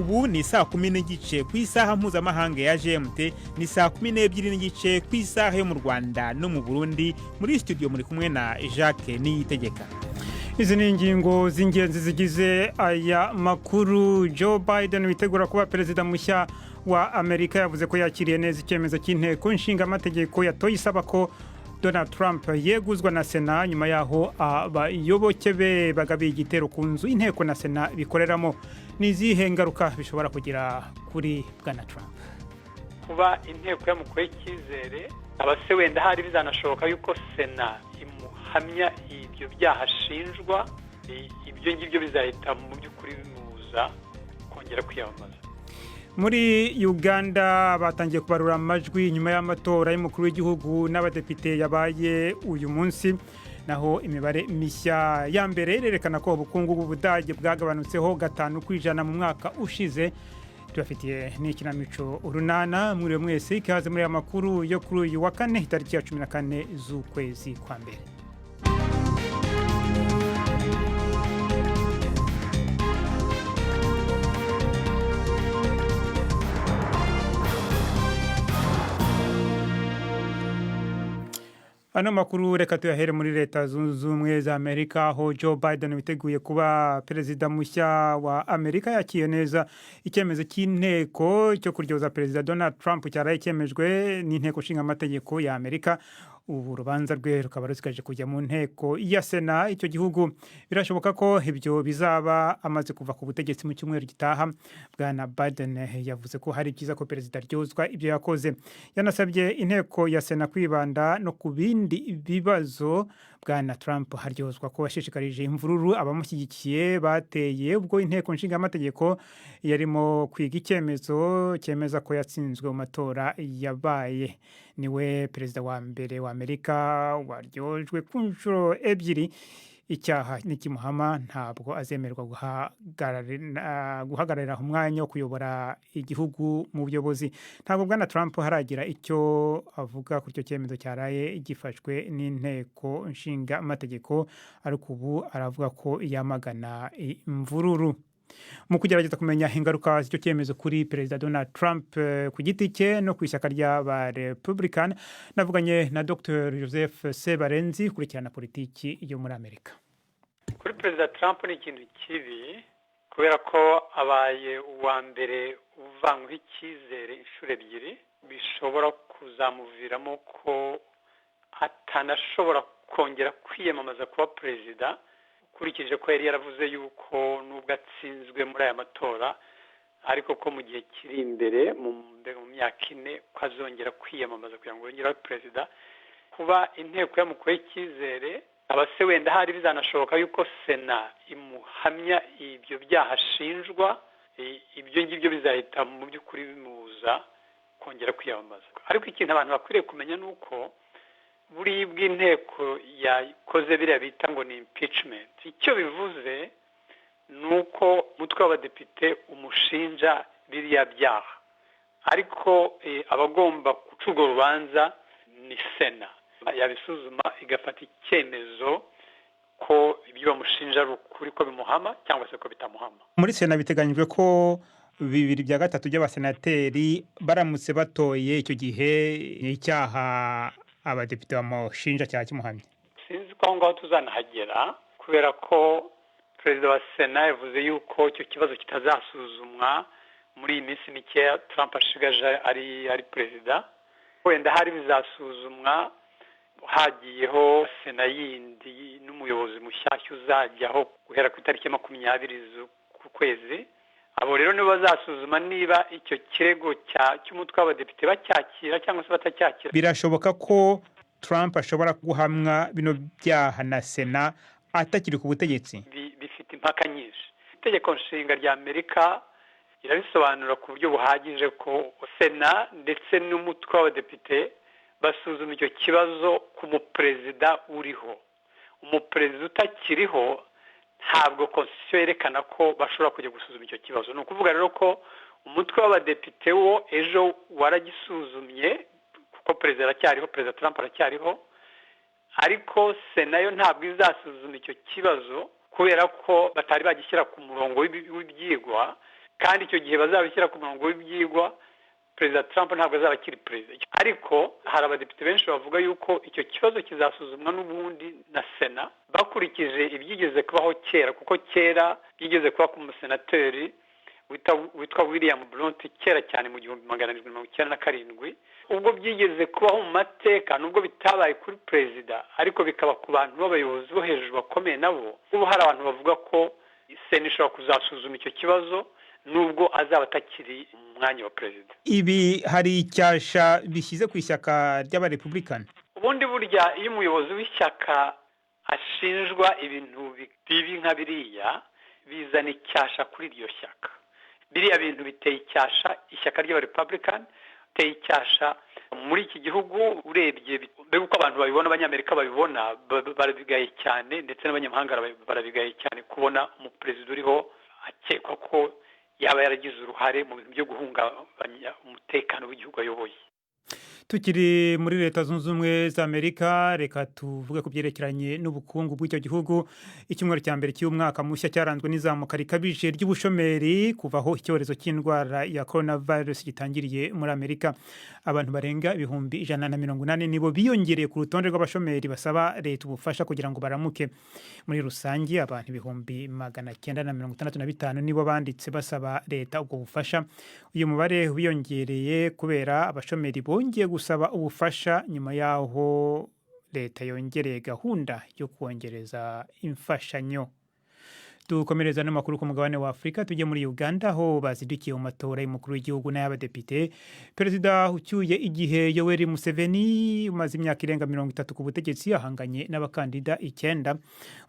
Ubu ni saa 10:30 ku isaha mpuzamahanga ya GMT, ni saa 12:30 ku isaha yo mu Rwanda no mu Burundi. Muri studio muri kumwe na Jacques Niyitegeka. Izi ni ingingo z'ingenzi zigize aya makuru. Joe Biden witegura kuba perezida mushya wa Amerika yavuze ko yakiriye neza icyemezo cy'Inteko Nshingamategeko yatoye isaba ko Donald Trump yeguzwa na Sena, nyuma yaho abayoboke be bagabiye igitero ku nzu Inteko na Sena bikoreramo. Ni izihe ngaruka bishobora kugira kuri bwana Trump? Kuba inteko yamukuye icyizere, aba se wenda hari bizanashoboka yuko Sena imuhamya ibyo byaha ashinjwa, ibyo ngibyo bizahita mu by'ukuri bimubuza kongera kwiyamamaza. Muri Uganda batangiye kubarura amajwi nyuma y'amatora y'umukuru w'igihugu n'abadepite yabaye uyu munsi. Naho imibare mishya ya mbere irerekana ko ubukungu bw'Ubudage bwagabanutseho 5% mu mwaka ushize. Tubafitiye n'ikinamico Urunana. Mwiriwe mwese, ikaze muri aya makuru yo kuri uyu wa kane, itariki ya 14 z'ukwezi kwa mbere. Ano makuru reka tuyahere muri Leta Zunze Ubumwe za Amerika, aho Joe Biden witeguye kuba perezida mushya wa Amerika yakiriye neza icyemezo cy'inteko cyo kuryoza Perezida Donald Trump cyaraye cyemejwe n'Inteko Nshinga Amategeko ya Amerika. Ubu urubanza rwe rukaba rusigaje kujya mu nteko ya Sena icyo gihugu. Birashoboka ko ibyo bizaba amaze kuva ku butegetsi mu cyumweru gitaha. Bwana Biden yavuze ko hari byiza ko perezida aryozwa ibyo yakoze. Yanasabye inteko ya Sena kwibanda no ku bindi bibazo. Bwana Trump haryozwa ko yashishikarije imvururu abamushyigikiye bateye ubwo Inteko Nshingamategeko yarimo kwiga icyemezo cyemeza ko yatsinzwe mu matora yabaye. Niwe perezida wa mbere wa Amerika waryojwe ku nshuro ebyiri icyaha. Nikimuhama ntabwo azemererwa guhagararira umwanya wo kuyobora igihugu mu buyobozi. Ntabwo bwana Trump haragira icyo avuga kuri icyo cyemezo cyaraye gifashwe n'Inteko Nshinga Amategeko, ariko ubu aravuga ko yamagana imvururu. Mu kugerageza kumenya ingaruka z'icyo cyemezo kuri Perezida Donald Trump ku giti cye no ku ishyaka ry'aba Republican, navuganye na Dr Joseph Sebarenzi ukurikirana politiki yo muri Amerika. Kuri Perezida Trump ni ikintu kibi, kubera ko abaye uwa mbere uvanyweho icyizere inshuro ebyiri. Bishobora kuzamuviramo ko atanashobora kongera kwiyamamaza kuba perezida, ukurikije ko yari yaravuze yuko nubwo atsinzwe muri aya matora, ariko ko mu gihe kiri imbere, mu myaka 4, ko azongera kwiyamamaza kugira ngo yongere abe perezida. Kuba inteko yamukuye icyizere, aba se wenda hari bizanashoboka yuko Sena imuhamya ibyo byaha ashinjwa, ibyo ngibyo bizahita mu by'ukuri bimubuza kongera kwiyamamaza. Ariko ikintu abantu bakwiriye kumenya ni uko buriya bw'inteko yakoze biriya bita ngo ni impeachment, icyo bivuze ni uko umutwe w'abadepite umushinja biriya byaha, ariko abagomba guca urwo rubanza ni Sena. Yabisuzuma igafata icyemezo ko ibyo bamushinja ari ukuri, ko bimuhama cyangwa se ko bitamuhama. Muri Sena biteganyijwe ko 2/3 by'abasenateri baramutse batoye, icyo gihe icyaha abadepite bamushinja cyaha kimuhamye. Sinzi ko aho ngaho tuzanahagera, kubera ko perezida wa Sena yavuze yuko icyo kibazo kitazasuzumwa muri iyi minsi mikeya Trump ashigaje ari perezida. Wenda hari bizasuzumwa hagiyeho Sena yindi n'umuyobozi mushyashya uzajyaho guhera ku itariki 20 z'uku kwezi. Abo rero nibo bazasuzuma niba icyo kirego cy'umutwe w'abadepite bacyakira cyangwa se batacyakira. Birashoboka ko Trump ashobora guhamwa bino byaha na Sena atakiri ku butegetsi? Bifite impaka nyinshi. Itegeko Nshinga rya Amerika irabisobanura ku buryo buhagije ko Sena ndetse n'umutwe w'abadepite basuzuma icyo kibazo ku muperezida uriho. Umuperezida utakiriho, ntabwo constitution yerekana ko bashobora kujya gusuzuma icyo kibazo. Ni ukuvuga rero ko umutwe w'abadepite wo ejo waragisuzumye kuko perezida aracyariho, Perezida Trump aracyariho, ariko Sena yo ntabwo izasuzuma icyo kibazo kubera ko batari bagishyira ku murongo w'ibyigwa. Kandi icyo gihe bazabishyira ku murongo w'ibyigwa, Perezida Trump ntabwo azaba akiri perezida. Ariko hari abadepite benshi bavuga yuko icyo kibazo kizasuzumwa n'ubundi na Sena, bakurikije ibyigeze kubaho kera, kuko kera byigeze kuba ku musenateri witwa William Blunt kera cyane mu 1797. Ubwo byigeze kubaho mu mateka, nubwo bitabaye kuri perezida, ariko bikaba ku bantu b'abayobozi bo hejuru bakomeye nabo. Ubu hari abantu bavuga ko Sena ishobora kuzasuzuma icyo kibazo nubwo azaba atakiri umwanya wa perezida. Ibi hari icyasha bishyize ku ishyaka ry'Abarepublikani? Ubundi burya iyo umuyobozi w'ishyaka ashinjwa ibintu bibi nka biriya, bizana icyasha kuri iryo shyaka. Biriya bintu biteye icyasha ishyaka ry'Abarepublikani, biteye icyasha muri iki gihugu. Urebye mbega uko abantu babibona, Abanyamerika babibona, barabigaye cyane, ndetse n'abanyamahanga barabigaye cyane, kubona umuperezida uriho akekwa ko yaba yaragize uruhare mu bintu byo guhungabanya umutekano w'igihugu ayoboye. Tukiri muri Leta Zunze Ubumwe za Amerika, reka tuvuge ku byerekeranye n'ubukungu bw'icyo gihugu. Icyumweru cya mbere cy'umwaka mushya cyaranzwe n'izamuka rikabije ry'ubushomeri kuva aho icyorezo cy'indwara ya coronavirus gitangiriye muri Amerika. Abantu barenga 180,000 nibo biyongereye ku rutonde rw'abashomeri basaba leta ubufasha kugira ngo baramuke. Muri rusange, abantu 965,000 nibo banditse basaba leta ubwo bufasha. Uyu mubare wiyongereye kubera abashomeri bongeye gusaba ubufasha nyuma y'aho leta yongereye gahunda yo kongereza imfashanyo. Dukomereza n'amakuru ku mugabane wa Afurika, tujye muri Uganda, aho bazindukiye mu matora y'umukuru w'igihugu n'ay'abadepite. Perezida ucyuye igihe Yoweri Museveni, umaze imyaka irenga 30 ku butegetsi, ahanganye n'abakandida icyenda.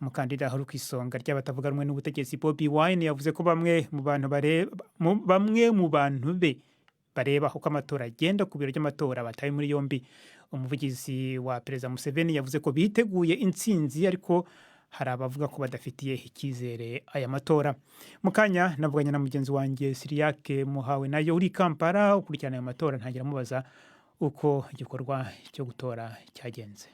Umukandida uri ku isonga ry'abatavuga rumwe n'ubutegetsi, Bobi Wine, yavuze ko bamwe mu bantu be bareba uko amatora agenda ku biro by'amatora batawe muri yombi. Umuvugizi wa Perezida Museveni yavuze ko biteguye intsinzi, ariko hari abavuga ko badafitiye icyizere aya matora. Mu kanya navuganye na mugenzi wanjye Siriyake Muhawe nayo uri Kampala ukurikirana ayo matora, ntangira amubaza uko igikorwa cyo gutora cyagenze.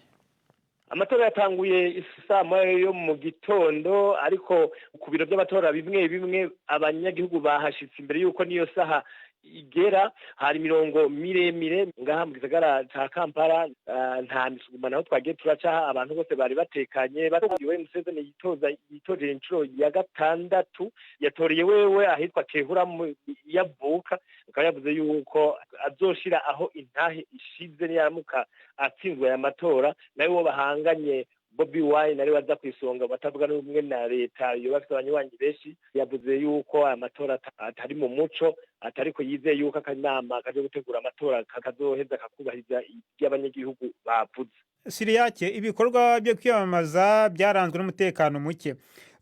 Amatora yatanguye saa 1 yo mu gitondo, ariko ku biro by'amatora bimwe bimwe abanyagihugu bahashitse imbere y'uko niyo saha igera. Hari imirongo miremire ngaha mu gisagara ca Kampala, nta misugumano aho twagiye turacaha, abantu bose bari batekanye. Yoweri Museveni yitoza, yitorera inshuro ya gatandatu, yatoreye wewe ahitwa Kehura yavuka, akaba yavuze yuko azoshira aho intahe ishize niyaramuka atsinzwe aya matora. Nawe uwo bahanganye, Bobi Wine, ari waza ku isonga batavuga n'ubumwe na leta, yoba afite abanywanyi benshi, yavuze yuko aya matora atari mu muco, atariko yizeye yuko akanama kaje gutegura amatora kazoheza kakubahiriza ibyo abanyagihugu bavuze. Siriyake, ibikorwa byo kwiyamamaza byaranzwe n'umutekano muke.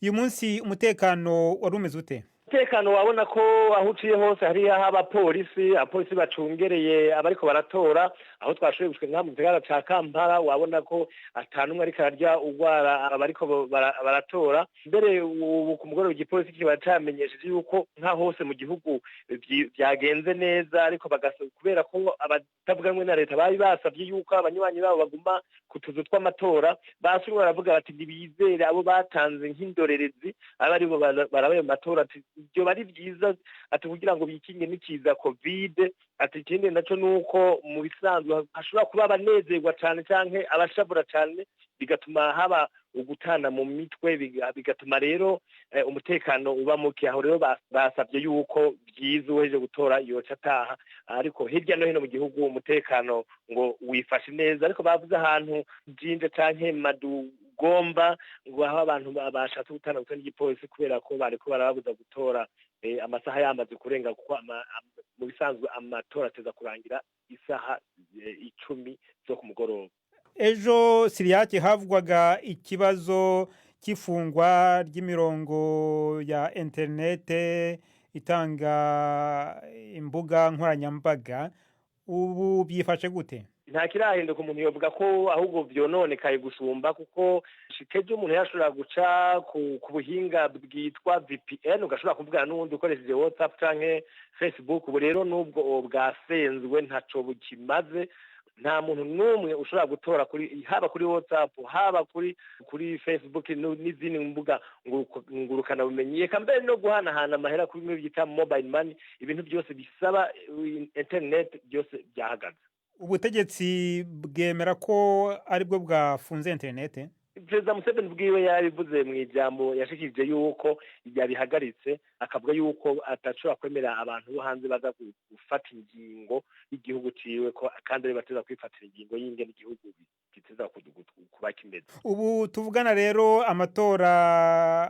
Uyu munsi umutekano wari umeze ute? Umutekano wabona ko aho uciye hose hariya abapolisi, abapolisi bacungereye abariko baratora. Aho twashoboye gushika ngaha mu gisagara ca Kampala, wabona ko atanumwe ariko ararya urwara abariko baratora. Mbere ubu ku mugoroba igipolisi kiba camenyesheje yuko nka hose mu gihugu vyagenze neza, ariko kubera ko abatavuga rumwe na leta bari basavye yuko abanywanyi babo baguma ku tuzu tw'amatora, basubira baravuga bati ntibizere abo batanze nk'indorerezi aba aribo baraba ayo matora. Ati ibyo bari byiza, ati kugira ngo bikinge n'ikiza COVID. Ati ikindi naco nuko mu bisanzwe hashobora kuba abanezerwa cane canke abashavura cane, bigatuma haba ugutana mu mitwe, bigatuma rero umutekano uba muke. Aho rero basabye yuko byiza uhejeje gutora yoca ataha. Ariko hirya no hino mu gihugu umutekano ngo wifashe neza, ariko bavuze ahantu Jinja canke Madugomba ngo aho abantu bashatse gutana gutana n'igipolisi kubera ko bariko barababuza gutora amasaha yamaze kurenga, kuko mu bisanzwe amatora ateza kurangira isaha 10 zo ku mugoroba. Ejo, Siriyake, havugwaga ikibazo cy'ifungwa ry'imirongo ya interinete itanga imbuga nkoranyambaga. Ubu byifashe gute? Nta kirahinduka. Umuntu yovuga ko ahubwo vyononekaye gusumba, kuko shikejo umuntu yashobora guca ku buhinga bwitwa VPN, ugashobora kuvugana n'uwundi ukoresheje WhatsApp canke Facebook. Ubu rero n'ubwo bwasenzwe, ntaco bukimaze. Nta muntu n'umwe ushobora gutora kuri, haba kuri WhatsApp, haba kuri Facebook n'izindi mbuga ngurukana bumenyi, eka mbere no guhanahana amahera kuri bimwe byita mobile money. Ibintu byose bisaba internet byose byahagaze. Ubutegetsi bwemera ko aribwo bwafunze interinete? Perezida Museveni bwiwe yabivuze mu ijambo yashikirije yuko yabihagaritse, akavuga yuko atashobora kwemera abantu bo hanze baza gufata ingingo y'igihugu ciwe, ko kandi ari bateza kwifatira ingingo y'ingene igihugu giteza kuba kimeze. Ubu tuvugana rero, amatora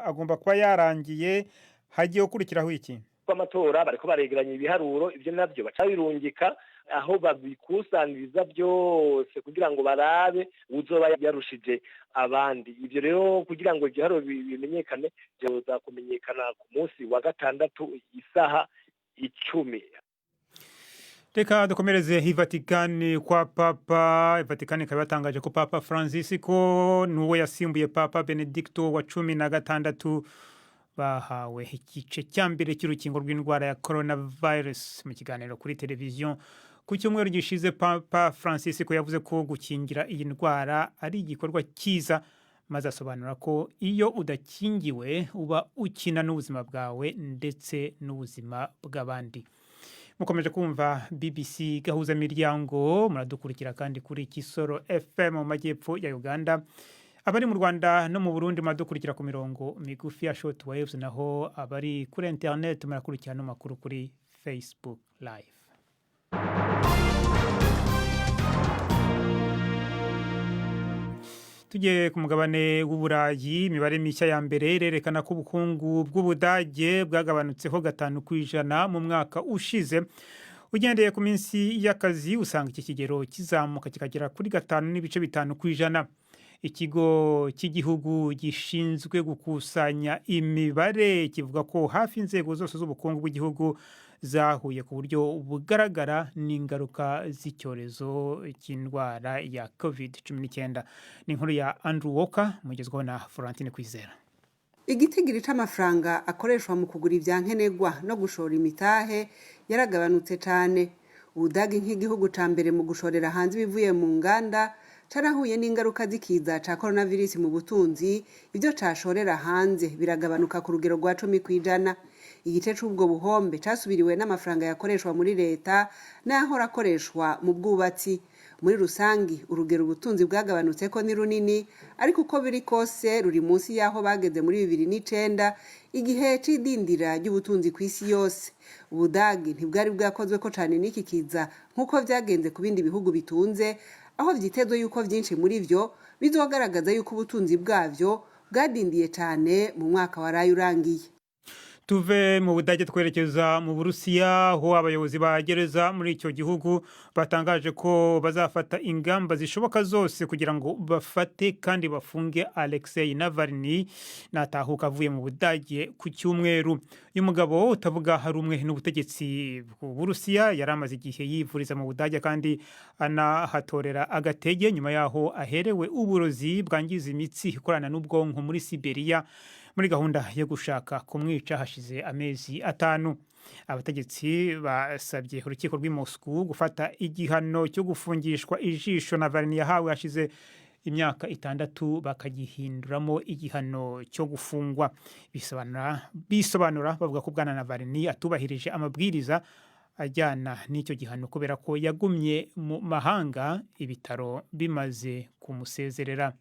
agomba kuba yarangiye. Hagiye gukurikiraho iki? Amatora, bariko baregeranya ibiharuro. Ibyo navyo baca birungika aho babikusaniriza byose kugira ngo barabe uzoba yarushije abandi. Ibyo rero, kugira ngo ibiharuro bimenyekane, byoza kumenyekana ku munsi wa gatandatu isaha 10. Reka dukomereze i Vatikani kwa Papa. Vatikani ikaba yatangaje ko Papa Francisco n'uwo yasimbuye, Papa Benedicto wa 16, bahawe igice cya mbere cy'urukingo rw'indwara ya coronavirus. Mu kiganiro kuri televiziyo ku cyumweru gishize, Papa Francisco yavuze ko gukingira iyi ndwara ari igikorwa cyiza, maze asobanura ko iyo udakingiwe uba ukina n'ubuzima bwawe ndetse n'ubuzima bw'abandi. Mukomeje kumva BBC Gahuza Miryango. Muradukurikira kandi kuri Kisoro FM mu majyepfo ya Uganda. Abari mu Rwanda no mu Burundi muradukurikira ku mirongo migufi ya short waves, naho abari kuri internet murakurikira no makuru kuri Facebook Live. Tugiye ku mugabane w'Uburayi, imibare mishya ya mbere irerekana ko ubukungu bw'Ubudage bwagabanutseho 5% mu mwaka ushize. Ugendeye ku minsi y'akazi, usanga iki kigero kizamuka kikagera kuri 5.5%. Ikigo cy'igihugu gishinzwe gukusanya imibare kivuga ko hafi inzego zose z'ubukungu bw'igihugu zahuye ku buryo bugaragara n'ingaruka z'icyorezo cy'indwara ya COVID-19. Ni inkuru ya Andrew Walker, mugezweho na Florentine Kwizera. Igitigiri c'amafaranga akoreshwa mu kugura ivyankenerwa no gushora imitahe yaragabanutse cane. Ubudagi, nk'igihugu ca mbere mu gushorera hanze ibivuye mu nganda, carahuye n'ingaruka z'ikiza ca coronavirus mu butunzi. Ivyo cashorera hanze biragabanuka ku rugero rwa 10%. Igice c'ubwo buhombe casubiriwe n'amafaranga yakoreshwa muri leta n'ayahora akoreshwa mu bwubatsi. Muri rusangi, urugero ubutunzi bwagabanutseko ni runini, ariko uko biri kose ruri munsi y'aho bageze muri 2009, igihe c'idindira ry'ubutunzi kw'isi yose. Ubudagi ntibwari bwakozweko cane n'iki kiza nk'uko vyagenze ku bindi bihugu bitunze, aho vyitezwe yuko vyinshi muri vyo bizogaragaza yuko ubutunzi bwavyo bwadindiye cane mu mwaka waraye urangiye. Tuve mu Budage twerekeza mu Burusiya, aho abayobozi ba gereza muri icyo gihugu batangaje ko bazafata ingamba zishoboka zose kugira ngo bafate kandi bafunge Alexei Navalny natahuka avuye mu Budage ku cyumweru. Uyu mugabo utavuga rumwe n'ubutegetsi bw'Uburusiya yari amaze igihe yivuriza mu Budage kandi anahatorera agatege, nyuma yaho aherewe uburozi bwangiza imitsi ikorana n'ubwonko muri Siberia muri gahunda yo gushaka kumwica hashize amezi 5. Abategetsi basabye urukiko rw'i Moscou gufata igihano cyo gufungishwa ijisho Navalny yahawe hashize imyaka 6 bakagihinduramo igihano cyo gufungwa. Bisobanura bavuga ko bwana Navalny atubahirije amabwiriza ajyana n'icyo gihano kubera ko yagumye mu mahanga ibitaro bimaze kumusezerera.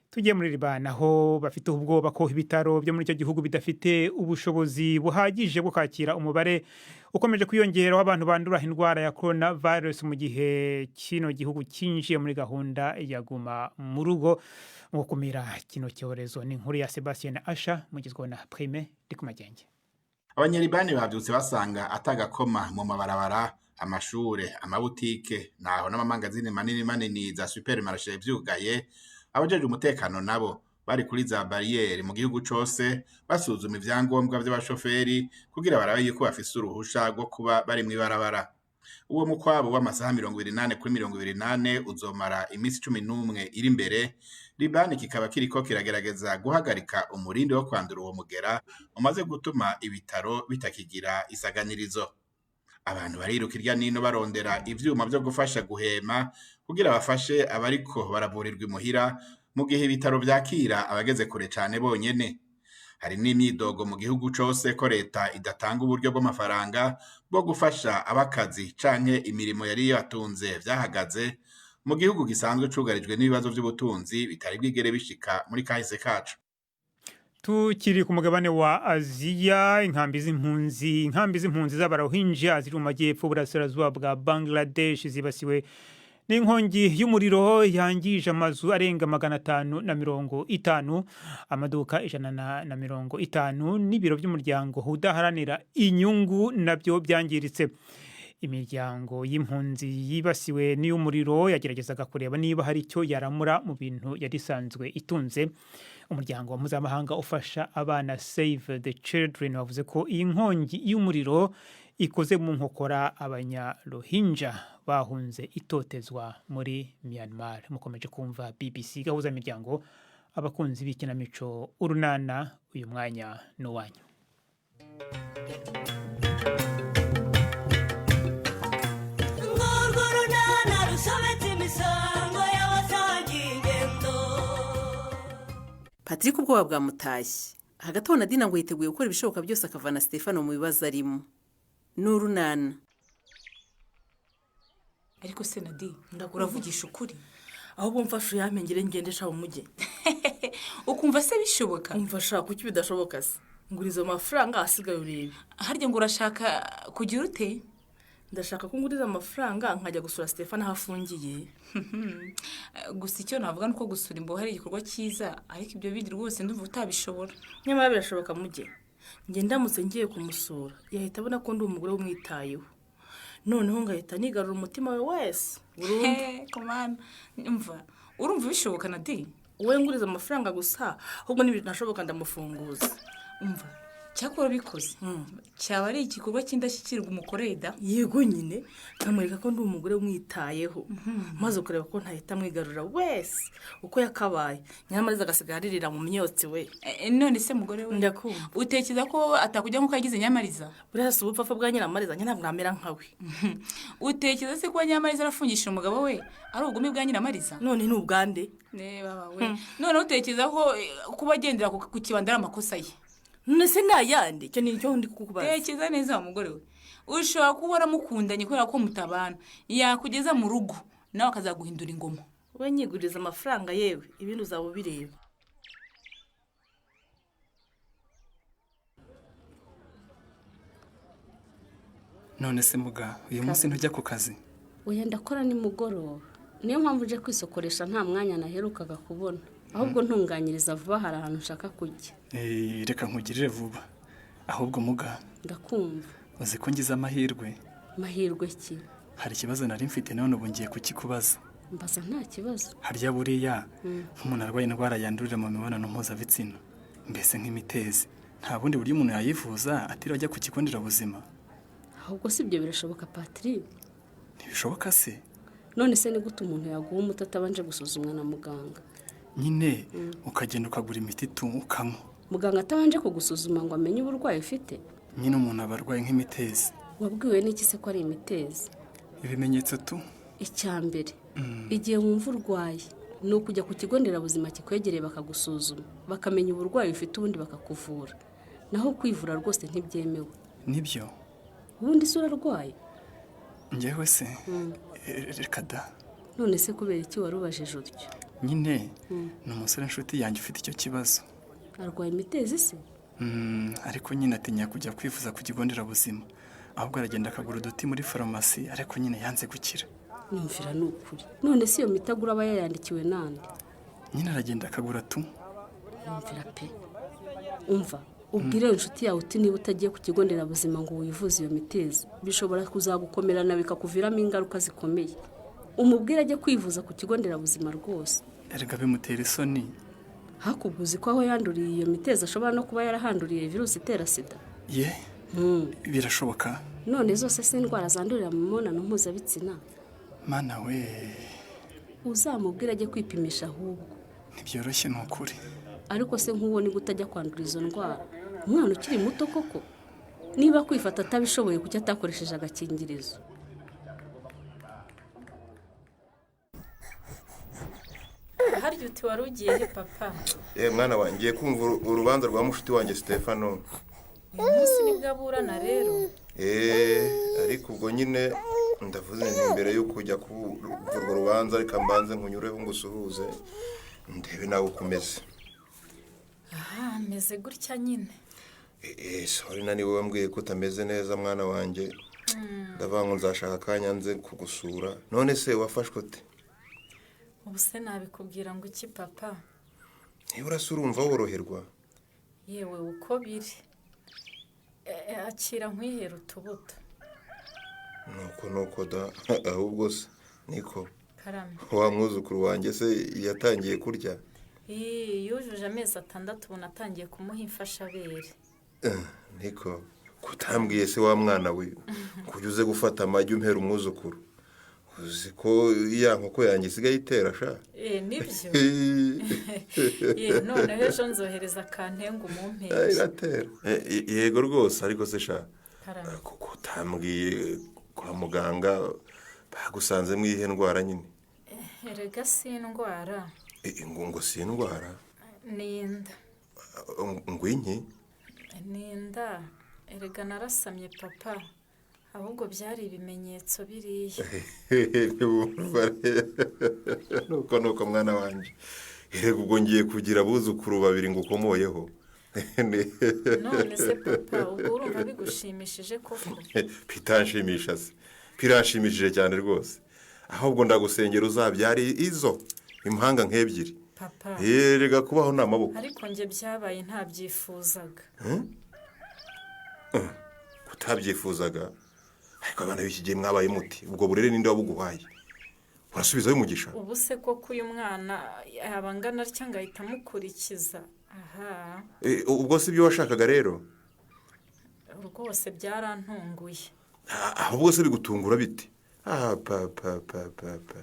Tugiye muri Libani, aho bafite ubwoba ko ibitaro byo muri icyo gihugu bidafite ubushobozi buhagije bwo kwakira umubare ukomeje kwiyongera w'abantu bandura indwara ya coronavirus, mu gihe kino gihugu cyinjiye muri gahunda ya guma mu rugo mu gukumira kino cyorezo. Ni inkuru ya Sebastien Asha, mugezweho na Prime Ndikumagenge. Abanyalibani bavyutse basanga atagakoma mu mabarabara, amashure, amabutike naho n'amamangazini manini manini za supermarché vyugaye. Abajejwe umutekano nabo bari kuri za bariyeri mu gihugu cose basuzuma ivyangombwa vy'abashoferi kugira barabe yuko bafise uruhusha rwo kuba bari mw'ibarabara. Uwo mukwabo w'amasaha 24/24 uzomara imisi 11 iri imbere. Libani kikaba kiriko kiragerageza guhagarika umurindi wo kwandura uwo mugera umaze gutuma ibitaro bitakigira isaganirizo. Abantu bariruka irya nino barondera ivyuma vyo gufasha guhema kugira bafashe abariko baravurirwa imuhira mu gihe ibitaro vyakira abageze kure cane bonyene. Hari n'imyidogo mu gihugu cose ko leta idatanga uburyo bw'amafaranga bwo gufasha abakazi canke imirimo yari yatunze vyahagaze mu gihugu gisanzwe cugarijwe n'ibibazo vy'ubutunzi bitari bwigere bishika muri kahise kacu. Tukiri ku mugabane wa Aziya, inkambi z'impunzi z'Abarohinja ziri mu majyepfo burasirazuba bwa Bangladesh zibasiwe n'inkongi y'umuriro yangije amazu arenga 550, amaduka 150 n'ibiro by'umuryango udaharanira inyungu nabyo byangiritse. Imiryango y'impunzi yibasiwe n'iy'umuriro yageragezaga kureba niba hari icyo yaramura mu bintu yari isanzwe itunze. Umuryango mpuzamahanga ufasha abana, Save the Children, wavuze ko iyi nkongi y'umuriro ikoze mu nkokora Abanyarohinja bahunze itotezwa muri Myanmar. Mukomeje kumva BBC Gahuza Miryango. Abakunzi b'ikinamico Urunana, uyu mwanya ni uwanyu. Ngurwo runana rusobetse imisango y'abasangiye ingendo. Patrick ubwoba bwamutashye. Hagati aho, Nadine ngo yiteguye gukora ibishoboka byose akavana Stefano mu bibazo arimo. Ni Urunana. Ariko se Nadi, uravugisha ukuri? Ahubwo mfashe uyampengere ngendesha mu mujyi. Ukumva se bishoboka? Umva shaka, kuki bidashoboka se? Nguriza amafaranga asigaye urebe. Harya ngo urashaka kugira ute? Ndashaka ko nguriza amafaranga nkajya gusura Stefano aho afungiye. Gusa icyo navuga ni uko gusura imbohe ari igikorwa cyiza, ariko ibyo bindi rwose ndumva utabishobora. Nyamara birashoboka mujye. Njye ndamutse ngiye kumusura, yahita abona ko ndi umugore umwitayeho, noneho ngahita nigarura umutima we wese burundu. He, komana, umva, urumva bishoboka, Nadi? Wowe nguriza amafaranga gusa, ahubwo n'ibinashoboka ndamufunguza. Umva, cyakora bikoze cyaba ari igikorwa cy'indashyikirwa umukoreye da. Yego nyine, nkamwereka ko ndi umugore umwitayeho, maze ukareba ko ntahita amwigarura wese uko yakabaye, nyamara agasigara aririra mu myotsi we. None se mugore we, Ndakumva. utekereza ko atakujya nk'uko yagize Nyamariza? Buriya si ubupfapfa bwa Nyiramariza, njye ntabwo namera nkawe. Utekereza se kuba Nyamariza arafungishije umugabo we ari ubugome bwa Nyiramariza? None ni ubwande? Niba we noneho utekereza ko kuba agendera ku kibando ari amakosa ye? None se ni ayande? Icyo ni icyo ndi kukubaza. Tekereza neza wa mugore we, ushobora kuba waramukundanye kubera ko mutabana, yakugeza mu rugo nawe akazaguhindura ingoma. We nyiguriza amafaranga, yewe, ibindi uzaba ubireba. None se muga, uyu munsi ntujya ku kazi? Oya, ndakora nimugoroba. Niyo mpamvu uje kwisokoresha, nta mwanya naherukaga kubona. Ahubwo ntunganyiriza vuba, hari ahantu nshaka kujya. Reka nkugirire vuba. Ahubwo muga, Ndakumva. uzi ko ngize amahirwe? Mahirwe ki? Hari ikibazo nari mfite, none ubu ngiye kukikubaza. Mbaza, nta kibazo. Harya buriya nk'umuntu arwaye indwara yandurira mu mibonano mpuzabitsina, mbese nk'imitezi, nta bundi buryo umuntu yayivuza atiriwe ajya ku kigo nderabuzima? Ahubwo si ibyo, birashoboka, Patrick. Ntibishoboka se? None se ni gute umuntu yaguha umuti atabanje gusuzumwa na muganga? Nyine ukagenda ukagura imiti tu ukanywa. Muganga atabanje kugusuzuma ngo amenye uburwayi ufite? Nyine umuntu aba arwaye nk'imitezi. Wabwiwe n'iki se ko ari imitezi? Ibimenyetso tu. Icya mbere, igihe wumva urwaye, ni ukujya ku kigo nderabuzima kikwegereye bakagusuzuma, bakamenya uburwayi ufite, ubundi bakakuvura. Naho kwivura rwose ntibyemewe. Nibyo. Ubundi se urarwaye? Njyewe se? Reka da. None se kubera iki wari ubajije utyo? Nyine ni umusore inshuti yanjye ufite icyo kibazo. Arwaye imitezi se? Ariko nyine atinya kujya kwivuza ku kigo nderabuzima, ahubwo aragenda akagura uduti muri farumasi, ariko nyine yanze gukira. Nyumvira ni ukuri. None se iyo miti agura aba yayandikiwe nande? Nyine aragenda akagura tu. Nyumvira pe. Umva, ubwire inshuti yawe uti niba utagiye ku kigo nderabuzima ngo wivuze iyo mitezi, bishobora kuzagukomerana bikakuviramo ingaruka zikomeye. Umubwire ajye kwivuza ku kigo nderabuzima rwose. Erega bimutera isoni. Hakubwo uzi ko aho yanduriye iyo mitezi ashobora no kuba yarahanduriye virusi itera sida? Ye, birashoboka? None zose si indwara zandurira mu mibonano mpuzabitsina? Mana we! Uzamubwire ajye kwipimisha ahubwo. Ntibyoroshye ni ukuri. Ariko se nk'uwo ni utajya kwandura izo ndwara, umwana ukiri muto koko? Niba kwifata atabishoboye, kuki atakoresheje agakingirizo? Harya uti wari ugiye he, papa? Ye mwana wanjye, ngiye kumva urubanza rwa mushuti wanjye Stefano. Uyu munsi nibwo aburana rero? Eee, ariko ubwo nyine ndavuze nti mbere yo kujya kumva urwo rubanza, reka mbanze nkunyureho ngusuhuze, ndebe nawe uko umeze. Aha, meze gutya nyine. Eee, sorry, nani wowe wambwiye ko utameze neza, mwana wanjye. Ndavuga ngo nzashaka akanya nze kugusura. None se wafashwe ute? Ubu se nabikubwira ngo iki, papa? Niba urasa urumva woroherwa. Yewe, uko biri. Akira nkwihera utubuto. Nuko nuko da. Ahubwo se niko Karame. wa mwuzukuru wanjye se yatangiye kurya? Ii, yujuje amezi 6, ubu natangiye kumuha imfashabere. Niko kutambwiye se wa mwana we, kujya uze gufata amagi umpera umwuzukuru? Uzi ko ya nkoko yanjye isigaye itera sha? Nibyo ye, noneho ejo nzohereza akantenga umumpere. Iratera. Yego rwose, ariko se sha, Karame. kuko utambwiye, kwa muganga bagusanzemo iyihe ndwara nyine? Erega si indwara. Ngo si indwara? Ni inda. Ngo inki? Ni inda. Erega narasamye, papa, ahubwo byari ibimenyetso biriya. Ntiwumva rero. Nuko nuko mwana wanjye, erega ubwo ngiye kugira abuzukuru babiri ngo ukomoyeho. None se papa, ubwo urumva bigushimishije koko? Bitanshimisha se? Biranshimishije cyane rwose. Ahubwo ndagusengera uzabyare izo impanga nk'ebyiri. Papa. Erega kubaho ni amaboko. Ariko njye byabaye ntabyifuzaga. Kutabyifuzaga? Ariko abana b'iki gihe mwabaye muti? Ubwo burere ninde wabuguhaye? Urasubizayo umugisha. Ubu se koko uyu mwana yaba angana atya ngahita amukurikiza aha? Ubwo si ibyo washakaga rero? Rwose byarantunguye. Ahubwo se bigutungura bite? Ah, pa pa pa pa pa,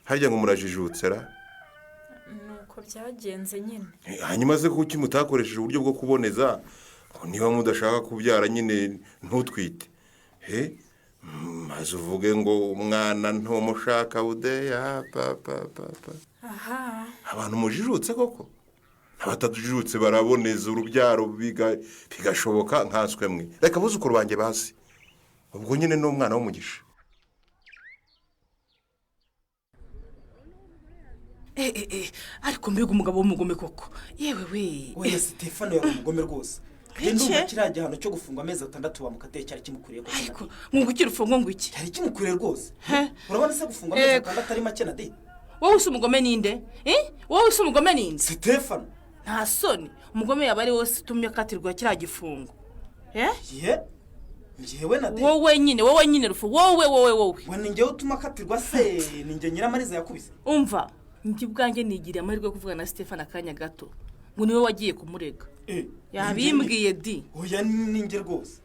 harya ngo murajijutse ra? Nuko byagenze nyine. Hanyuma se kuki mutakoresheje uburyo bwo kuboneza, ngo niba mudashaka kubyara nyine ntutwite, he maze uvuge ngo umwana ntumushaka budeya? Pa pa pa pa. Aha. Abantu mujijutse koko, abatajijutse baraboneza urubyaro bigashoboka, nkanswe mwe. Reka abuzukuru banjye bazi, ubwo nyine ni umwana w'umugisha. Ariko mbega umugabo w'umugome koko, yewe we! Oya, Stefano yari umugome rwose. Njye ndumva kiriya gihano cyo gufungwa amezi 6 bamukatiye cyari kimukwiriye koko. Ariko mwungukira ufungo ngo iki? Cyari kimukwiriye rwose. Urabona se gufungwa amezi 6 ari make, Nadi? Wowe usi umugome ninde? Wowe usi umugome ninde? Stefano. Nta soni, umugome yaba ari wose utumye akatirwa kiriya gifungo. Ye, njyewe, Nadi? Wowe nyine, wowe nyine rufu, wowe wowe wowe. We, ni njyewe utuma akatirwa se? Ni njye Nyiramariza yakubise? Umva, njye ubwanjye nigiriye amahirwe yo kuvugana na Stefano akanya gato, ngo niwe wagiye kumurega. Yabimbwiye di. Oya, ni njye rwose.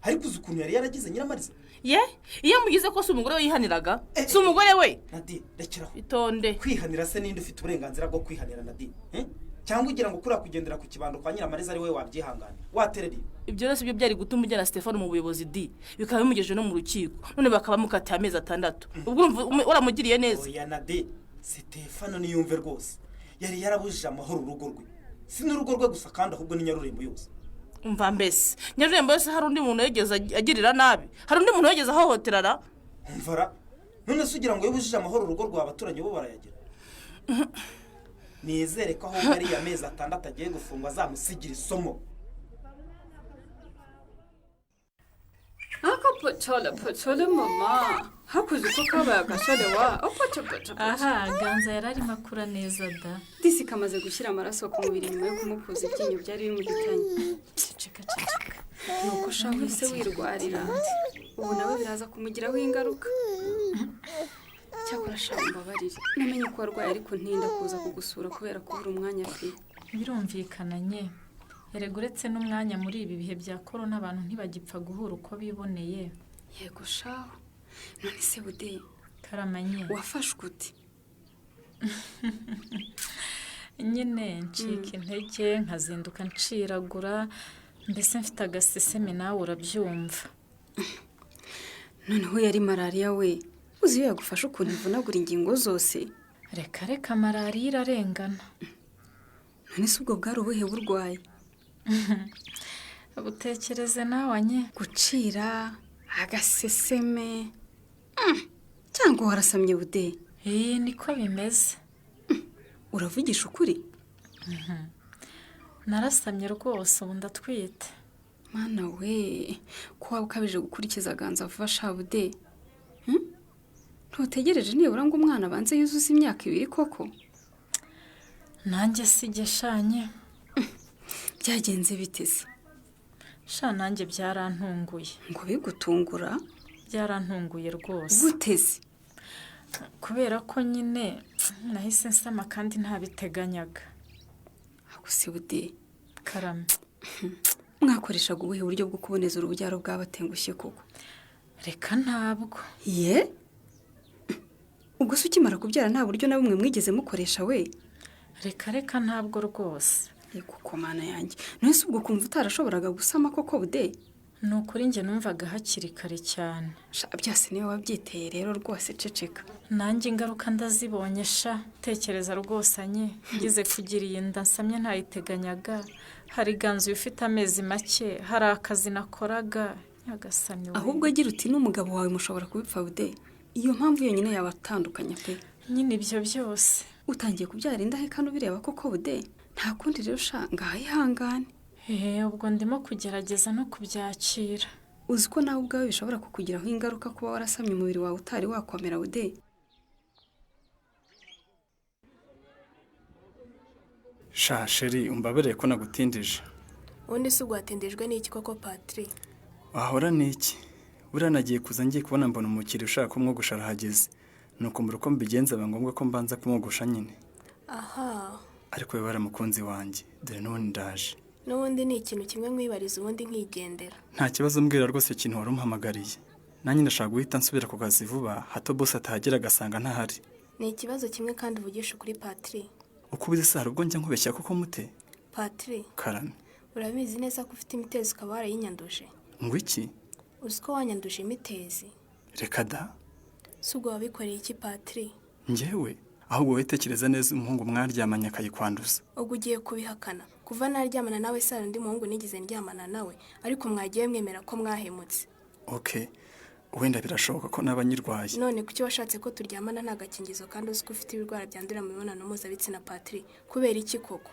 Ariko uzi ukuntu yari yaragize Nyiramariza? Ye, iyo mugize ko si umugore we yihaniraga, si umugore we. Nadi, rekeraho. Itonde. Kwihanira se ninde ufite uburenganzira bwo kwihanira, Nadi? Cyangwa ugira ngo kuriya kugendera ku kibando kwa Nyiramariza ari wowe wabyihanganira waterera? Ibyo rero si byo byari gutuma ujyana Stefano mu buyobozi di, bikaba bimugejeje no mu rukiko, none bakaba bamukatiye amezi 6. Ubwo urumva waramugiriye neza? Oya Nadi, Stefano niyumve rwose, yari yarabujije amahoro urugo rwe. Si n'urugo rwe gusa kandi, ahubwo ni Nyarurembo yose. Umva mbese, Nyarurembo yose hari undi muntu yigeze agirira nabi? Hari undi muntu yigeze ahohoterara? Umva, none se ugira ngo iyo ubujije amahoro urugo rwa abaturanyi bo barayagira? Nizere ko ahubwo ariya mezi 6 agiye gufungwa azamusigira isomo. Ako pochole mama, hakuze uko kabaye agasore wa opocho. Aha, Ganza yari arimo akura neza da. Disi kamaze gushyira amaraso ku mubiri nyuma yo kumukuza ibyinyo byari bimuhitanye. Ceceka ceceka. Nuko shahu se wirwarira, ubu nawe biraza kumugiraho ingaruka. Cyakora shahu mbabarire, namenye ko warwaye ariko ntinda kuza kugusura kubera kubura umwanya pe. Birumvikana nye. Erega uretse n'umwanya, muri ibi bihe bya korona abantu ntibagipfa guhura uko biboneye. Yego shahu. None se Bude, Karamanye. wafashwe ute? Nyine ncika intege nkazinduka nciragura, Mbese mfite agaseseme, nawe urabyumva. Noneho yari malariya we! Uzi iyo yagufasha ukuntu ivunagura ingingo zose? Reka reka, malariya irarengana. None se ubwo bwari ubuhe burwayi? Butekereze nawe anye. Gucira agaseseme, cyangwa warasamye bude? Iyi niko bimeze. Uravugisha ukuri? Narasamye rwose, ubu ndatwite. Mana we, ko waba ukabije gukurikiza ganza vuba shabude! Ntutegereje nibura ngo umwana abanze yuzuze imyaka 2 koko? Nanjye sigeshanye. Byagenze biteze? Sha, nanjye byarantunguye. Ngo bigutungura? Byarantunguye rwose. Guteze? Kubera ko nyine nahise nsama kandi ntabiteganyaga. Aguse bude! Karame. Mwakoreshaga ubuhe buryo bwo kuboneza urubyaro bwabatengushye koko? Reka, ntabwo. Ye, ubwo se ukimara kubyara nta buryo na bumwe mwigeze mukoresha we? Reka reka, ntabwo rwose. Yego mana yanjye, none se ubwo kumva utarashoboraga gusama koko bude? Ni ukuri njye numvaga hakiri kare cyane. Sha, byose niwe wabyiteye rero rwose, ceceka. Nanjye ingaruka ndazibonye sha. Tekereza rwose anye, ngize kugira iyi nda nsamye ntayiteganyaga, hari ganzu ufite amezi make, hari akazi nakoraga, nyagasani we. Ahubwo agira uti n'umugabo wawe mushobora kubipfa bude, iyo mpamvu yonyine yabatandukanya pe. Nyine ibyo byose. Utangiye kubyara indahekana ubireba koko bude? Nta kundi rero sha, ngaho ihangane. Hehe, ubwo ndimo kugerageza no kubyakira. Uzi ko nawe ubwawe bishobora kukugiraho ingaruka kuba warasamye umubiri wawe utari wakomera bude? Sha chérie, umbabarire ko nagutindije. Ubundi si ugwatindijwe n'iki koko, Patri? Wahora n'iki? Buriya nagiye kuza ngiye kubona mbona umukiriya ushaka kumwogosha arahageze, nuko mbura uko mbigenza, biba ngombwa ko mbanza kumwogosha nyine. Aha. Ariko wibara mukunzi wanjye, dore n'ubundi ndaje. N'ubundi ni ikintu kimwe nkwibariza, ubundi nkigendera. Nta kibazo, mbwira rwose ikintu wari umuhamagariye. Nanjye ndashaka guhita nsubira ku kazi vuba, hato boss atahagera agasanga ntahari. Ni ikibazo kimwe kandi uvugisha ukuri, Patri. Uko ubizi se hari ubwo njya nkubeshya koko mute? Patri. Karame. Urabizi neza ko ufite imitezi ukaba warayinyanduje? Ngo iki? Uzi ko wanyanduje imitezi? Reka da. Si ubwo wabikoreye iki, Patri? Njyewe? Ahubwo wowe tekereza neza umuhungu mwaryamanye akayikwanduza. Ubwo ugiye kubihakana? Kuva naryamana nawe se hari undi muhungu nigeze ndyamana nawe? Ariko mwagiye mwemera ko mwahemutse. Okay, wenda birashoboka ko naba nyirwaye. None kuki washatse ko turyamana nta gakingizo kandi uzi ko ufite ibirwara byandurira mu mibonano mpuzabitsina, Patri? Kubera iki koko?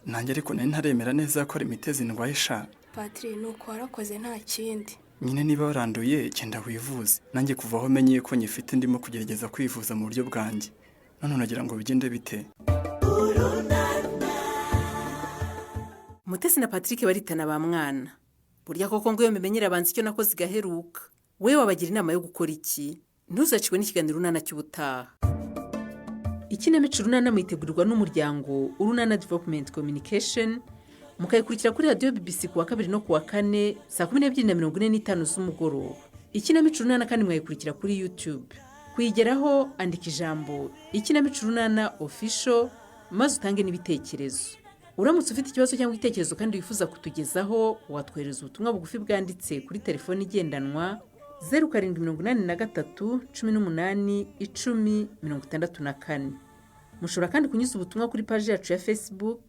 Nanjye ariko nari ntaremera neza ko ari imitezi ndwaye sha. Patri, ni uko warakoze, nta kindi. Nyine niba waranduye genda wivuze. Nanjye kuva aho menyeye ko nyifite ndimo kugerageza kwivuza mu buryo bwanjye. None unagira ngo bigende bite? Mutesi na Patrick baritana ba mwana. Burya koko ngo iyo mbimenyera abanza icyo nakoze igaheruka. Wowe wabagira inama yo gukora iki? Ntuzacikwe n'ikiganiro Urunana cy'ubutaha. Ikinamico Urunana muyitegurirwa n'umuryango Urunana Development Communication, mukayikurikira kuri radiyo BBC ku wa kabiri no ku wa kane saa 12:45 z'umugoroba. Ikinamico Urunana kandi mwayikurikira kuri YouTube. Kuyigeraho andika ijambo Ikinamico Urunana Official maze utange n'ibitekerezo. Uramutse ufite ikibazo cyangwa igitekerezo kandi wifuza kutugezaho, watwohereza ubutumwa bugufi bwanditse kuri telefoni igendanwa 0783 18 10 64. Mushobora kandi kunyuza ubutumwa kuri paji yacu ya Facebook.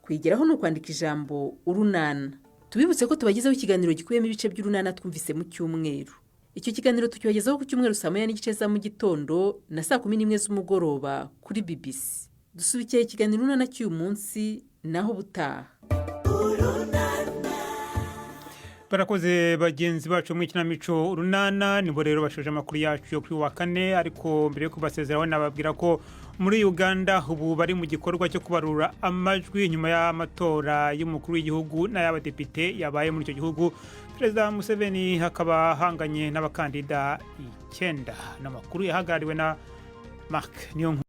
Kuyigeraho ni ukwandika ijambo Urunana. Tubibutse ko tubagezaho ikiganiro gikubiyemo ibice by'Urunana twumvise mu cyumweru. Icyo kiganiro tukibagezaho ku cyumweru saa 1:30 za mu gitondo na saa 11 z'umugoroba kuri BBC. Dusubikiye ikiganiro Urunana cy'uyu munsi, naho ubutaha. Barakoze bagenzi bacu mu ikinamico Urunana. Nibo rero bashoje amakuru yacu yo kuri wa kane, ariko mbere yo kubasezeraho nababwira ko muri Uganda ubu bari mu gikorwa cyo kubarura amajwi nyuma y'amatora y'umukuru w'igihugu n'ay'abadepite yabaye muri icyo gihugu. Perezida Museveni akaba ahanganye n'abakandida 9. N'amakuru yahagarariwe na Mark Niyonkuru.